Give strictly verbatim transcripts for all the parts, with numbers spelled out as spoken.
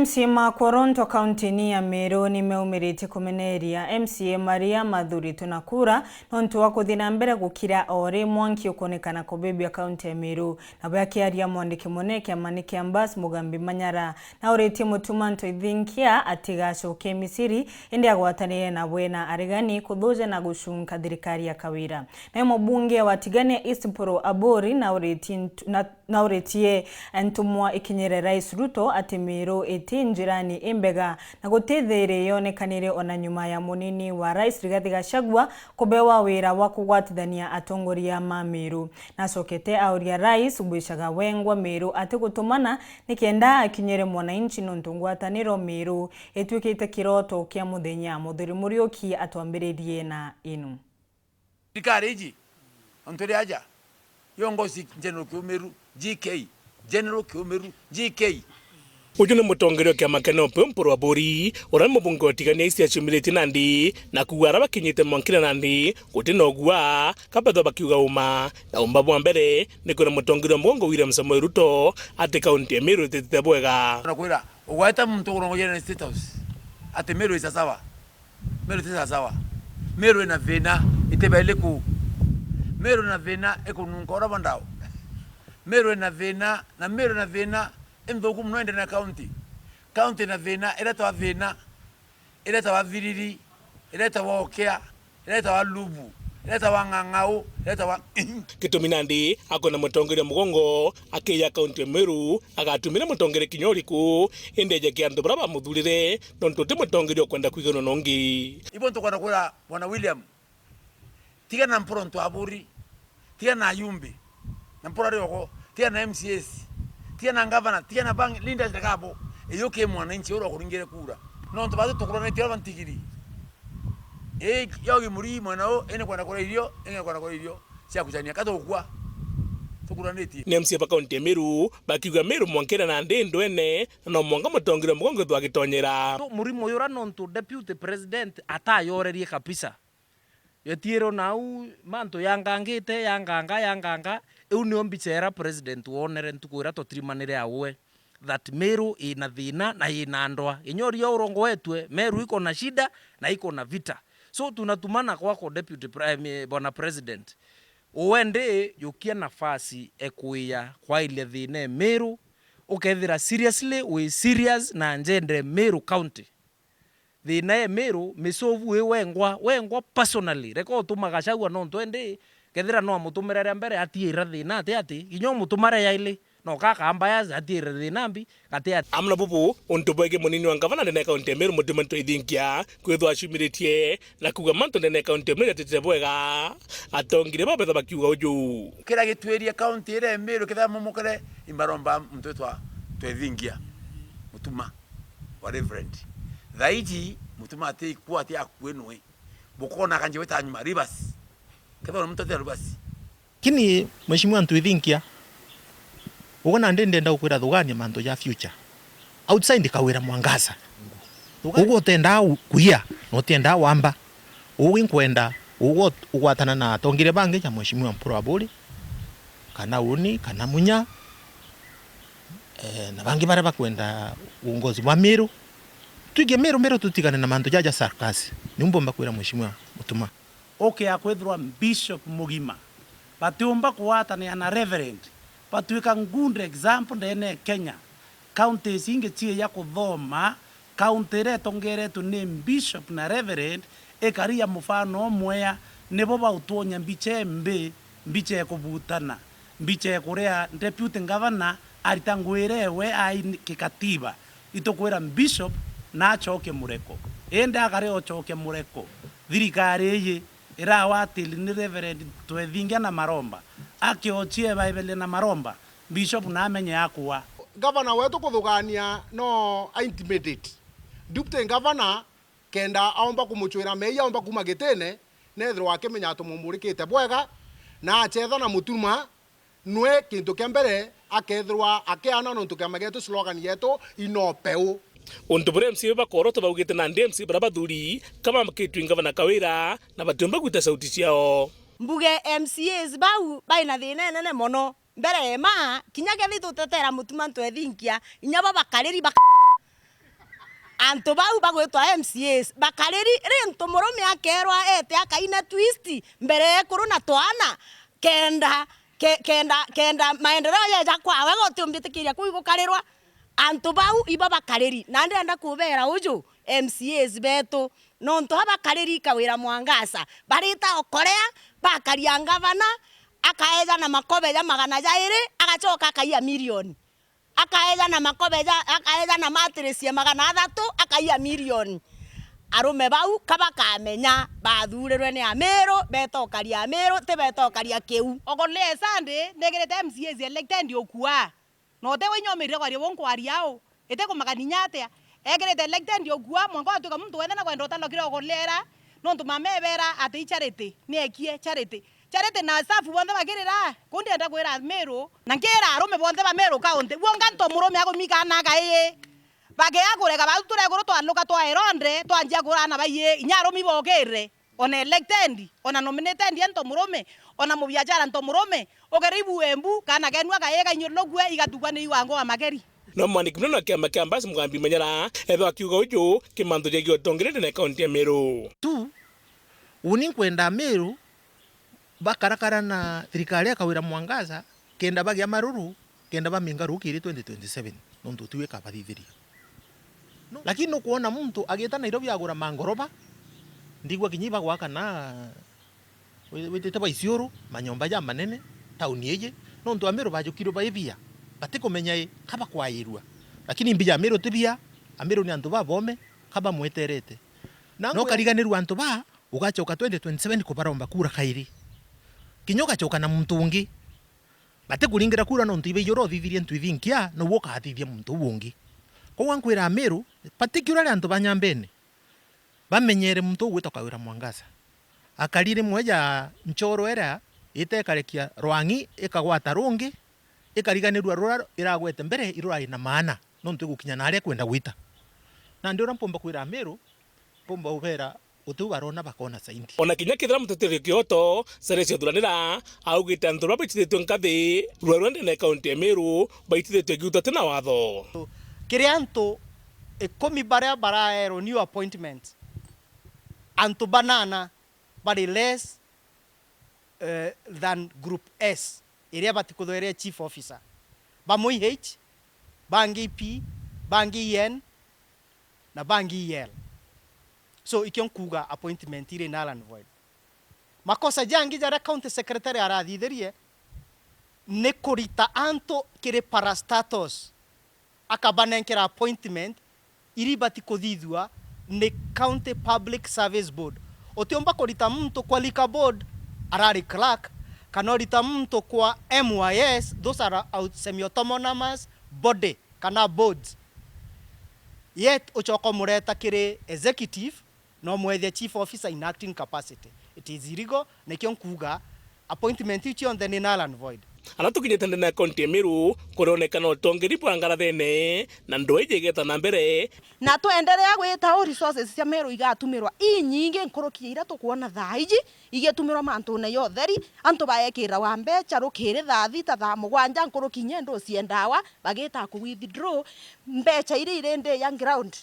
M C A ma Kworonto kaunti-ini ya Meru ni meumiritie kumeneria M C A maria mathuritwe na kura nontu wa kuthii na mbere gukira o ri mwanki ukwonekana kubibia kaunti ya Meru. Nabo akiaria mwandiki munene kiamani kia Mbas Mugambi Manyara, nauritie Mutuma M'Ethingia atigacoke Misiri, indi agwatanire nabwe na aregani kuthuja na gucunka thirikari ya Kawira. Naye mubunge wa Tigania East Mpuru Aburi nauritie ntu-, na nauritie ntumwa ikinyire Rais Ruto ati Meru iti njirani imbega na guti thiiri yonekanire ona nyuma ya munini wa Rais Rigathi Gachagua kubewa wira wa kugwatithania atongoria ma Meru. Nacokete auria Rais gwicaga wengwa Meru atigutumana nikenda akinyire mwananchi nontu ngwataniro Meru itwikite kiroto kia muthenya. Muthuri Muriuki atwambiririe na inu. Thirikari iji, ontu iri aja, yongosi General Kiumiru, G K, General Kiumiru, G K. Uju ni mutongeria wa kiama kia NOPEU Mpuru Aburi, uria ni mubunge wa Tigania East aciumiritie nandi na kuuga aria bakinyite mwankire nandi guti na ugua, kabethwa bakiuga uma, na umba bwa mbere ni kwira mutongeria wa mugongo William Samoei Ruto ati kaunti ya Meru ititite bwega. Nakwira, ugweta muntu urongoria na State House ati Meru ita sawa. Meru ti sawasawa. Meru ina thina, itibaili ku. Meru ina thina, ikununka uria bwa ndau. Meru ina thina, na Meru ina thina inthuku mono indi na county. County ina thina, iretagwa thina, iretagwa thiriri, iretagwa ukea, iretagwa lubu, iretagwa ng'ang'au, iretagwa Gitumi nandi akwenda mutongeria mugongo akiija kaunti ya Meru, agatumira mutongeria kinya uriku, indi eje ki antu baria bamuthurire, nontu ti mutongeria ukwenda kwiganwa na ungi. Ibo ntukwenda kwira Bwana William, tiga na Mpuru ntu Aburi, tiga na ayumbe, na Mpuru ari ogo, tiga na M C As, tiga na ngavana, tiga na bank leaders na kabo, iyuki mwananchi uria ukuringire kura. Nontu batu tukuranitie aba ntigiri. Ii, yogi muri mwena uu, ii ni kwenda kuria irio, ii ni kwenda kuria irio cia kucania. Ka tukua? Tukuranitie. Ni M C A ba kaunti ya Meru bakiuga Meru mwankira nandi ndwene, na no mwanka mutongeria mugongo ethwa agitonyera. Tu-, murimo uyu uria nontu deputy president atayorerie kabisa. Yetiirwo nau mantu yangangite, yanganga, yanganga, iu nio mbicha iria president wonere ntuku iria twatirimanire awe. That Meru ina thina na ina ndwa. Kinya uria urongoetue, Meru iko na shida na iko na vita. So tunatumana kwako Deputy Prime, Bwana President. Uwe ndi yukia nafasi ekuia kwailia thina e Meru, ukethira seriously wi serious na njende Meru County. Thina e Meru, misovu wi wengwa, wengwa personally. Reka utuma Gachagua nontu endi, kethira no amutumire ria mbere, atiira thina ati ati, kinya umutumare yaili, no kaka mbaya atiire thina mbi, gati ati. Amwe na bubu, untu bwegii munini wa ngavana ndene ya kaunti ya Meru, Mutuma M'Ethingia, kwithwa aciumiritie na kuuga mantu ndene ya kaunti ya Meru jatitite bwega, atongeria babetha bakiuga uju. Kira gitwirie kaunti iria ya Meru kethira momokere, imbaromba muntu witwa M'Ethingia, Mutuma. Wa Reverend. Thaiji, Mutuma ati ikua ati akue nwe. Bukona kanje weta nyuma, reverse. Kethwa muntu ati reverse. Lakini, Mheshimiwa M'Ethingia, ugo nandi ndienda gukwira thugania mantu ja future. Outside Kawira Mwangaza. Ugo utenda u-, kuia, na utenda wamba. Ugi nkwenda, ugo ugwatana na atongeria bangi ja Mheshimiwa Mpuru Aburi, kana uni, kana Munya. Eh, na bangi baria bakwenda uongozi bwa Meru. Twige Meru, Meru tutigane na mantu jaja circus. Niu mbomba kwira Mheshimiwa Mutuma. Ukea kwithirwa Bishop mugima. Batiumba kugwatanira na Reverend. Batwika good example ndene ya Kenya. Counties ingi ciija kuthoma, county iria itongeretwe ni Bishop na Reverend, ikaria mufano umwea, nibo bautwonya mbicha imbi, mbicha ikubutana. Mbicha ikuria deputy governor arita ngwira ewe ai kikatiba. Itukwira Bishop nacoke mureko. Indi akare ocoke mureko, thirikari iyi irawatili ni Reverend Twethingia na Maromba. Akiochie Bible na Maromba, Bishop namenye akua. Gavana wetu kuthugania no a intimidate deputy governor, kenda aomba kumucwira meeyia aomba kuuma gitine, nethirwa akimenya tumumurikite bwega, na achetha na Mutuma, nwe kintu kia mbere akethirwa akiana nontu kiama gietu slogan yetu ino peu. Untu buria M C A bakoroto baugite nandi M C A baria bathuri kama makitwi ngavana Kawira na batiumba gwita sauti ciao. Mbuge M C As bau bai na thina inene mono. Mbere ema, kinya kethi tutetera Mutuma M'Ethingia, inya bo bakariri baka-, Antu bau bagwitwa M C As, bakariri, ri ntu murume akerwa ete akaina twist mbere ya ekuru na twana, kenda, ke-, kenda, kenda maendeleo yeja kwawe, gutiumbitikiria kuu igukarirwa. Antu bau ibo bakariri, na ndirenda kubera uju M C As betu, nontu aba bakariri Kawira Mwangaza, barita okorea, bakaria ngavana, akaeja na makobe ja magana jairi, agacoka akaia milioni. Akaeja na makobe ja, akaeja na mattress ya magana athatu, akaia milioni. Arume bau ka bakamenya bathurirwe ni Amiru, beta ukaria Amiru, ti beta ukaria kiu. Okolea Sunday, negirite M C As elected ukua. Na uti we inya umirire kwaria buu nkwaria au. Iti kumakaninya atia. Ekirite elected ukua, mwanka watwika muntu wene na kwenda utalokire okolera, nontu mama ebera ati i charity, ni ekie charity. Charity na staff bonthe bakirira, kuu ndienda kwira Meru, na nkira arume bonthe ba Meru County, bwonga nto murume agumika na agai. Bagia kurega bau tureguru twaluka twa eronde, twanjia kurana baiyi, inya arumi bokire, ona elected, ona nominated nto murume, ona mubiachara nto murume, ukere ibu embu, kana kenu agai kainyurulukue, igatukwa ni iwango wa makeri. No mwandiki munene wa kiama kia Mbas Mugambi Menyera, ethwa akiuga uju, kimantu jegie utongeria ndene kaunti ya Meru. Tu, uni nkwenda Meru bakarakara na thirikari ya Kawira Mwangaza, kenda bagia maruru, kenda baminga rukiri twenty twenty-seven, nontu tiwe kabathithiria. No. Lakini nukwona muntu agita Nairobi agura mangoroba, ndigua kinya ibagwaka na wi-, witite Baisiuru, manyomba ja manene, tauni iji, nontu Amiru bajukirwe bai bia, batikumenya i, ka bakwairua. Lakini mbija Amiru ti bia, Amiru ni antu babome, ka bamweterete. Na no kariganirua antu ba, ugacoka twenty twenty-seven kubaromba kura kairi. Kinya ugacoka na muntu ungi. Batikuringira kura nontu ibe ijuru uthithirie ntu ithinkia, nobu ukathithia muntu uu ungi. Koguo nkwira Amiru, particularly antu ba Nyambene, bamenyere muntu uu gwitwa Kawira Mwangaza. Akari rimwe ja nchoro iria itekarekia rwang'i ikagwata rungi, ikariganirua ruria iragwete mbere irurari na maana, nontu igukinya na aria ikwenda gwita. Nandi uria mpumba kwira Amiru, mpumba ubera uti u barona bakona saindi. Ona kinya kethira muteteria kioto, Ceres Othuranira, augite antu baria baitithitue nkathi rwerwe ndene ya kaunti ya Meru, baitithitue giuta ti na watho. Kiri antu ikumi baria baraerwo new appointment, antu banana bari less, eh, than group S, iria batikuthweria chief officer. Bamwe E H, bangi P, bangi E N, na bangi E L. So, ikio nkuuga appointment iri null and void. Makosa jangi jaria county secretary arathithirie ni kurita antu kiri parastatos, akabanenkera appointment iria ibati kuthithua ni County Public Service Board. Utiumba kurita muntu kwa Liquor Board arari clerk, kana urita muntu kwa M Y S, those are out-, semi-autonomous body kana boards. Yet ucoka umureta kiri executive, no mwethia chief officer in acting capacity. It is illegal, nikio nkuuga appointment iu cionthe ni null and void. Ana tukinyite ndene ya kaunti ya Meru, kurionekana utongeri bwa ngarathene, na ndwiji igeta na mbere. Na twenderea gwita uu resources cia Meru igatumirwa inyingi nkuruki ya iria tukwona thaa iji igitumirwa mantune ya utheri, antu baekiragwa mbecha rukiri thaa thita, thaa mugwanja, nkuruki inya ndu cia ndawa, bagita ku withdraw mbecha iria iri ndi ya ground.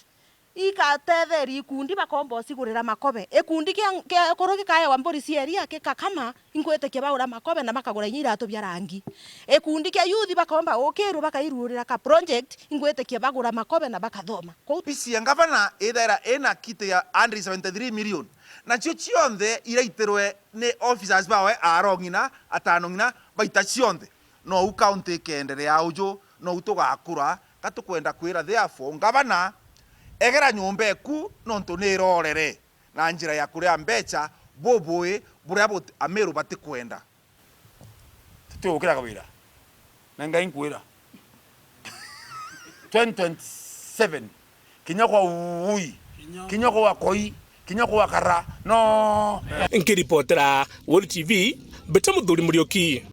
Igatetheria ikundi bakomba ucigurira makobe. Ikundi kia, kia ekuru gikaewa mburi cia iria gikakama, ingwitikia bagura makobe na bakagura inya iratu bia rangi. Ikundi kia youth bakomba ukirwa bakairuurira ka project, ingwitikia bagura makobe na bakathoma. Kou Ofisi ya ngavana ithaira ina kiti ya hundred seventy-three million, nacio cionthe iraitirwe ni officers bawe aro ng'ina, atano ng'ina, baita cionthe. Nou kaunti ikeenderea uju, nou tugakura, ka tukwenda kwira, therefore, ngavana, egera nyomba eku, nontu ni irorere na njira ya kuria mbecha bubui buria but-, Amiru batikwenda. Tutigukira Kawira. Na Ngai nkwira. Twenty twenty-seven, kinya kwa ui, kinya kwa koi, kinya kwa kara, no. Nkiripotera World T V, Mbeta Muthuri Muriuki.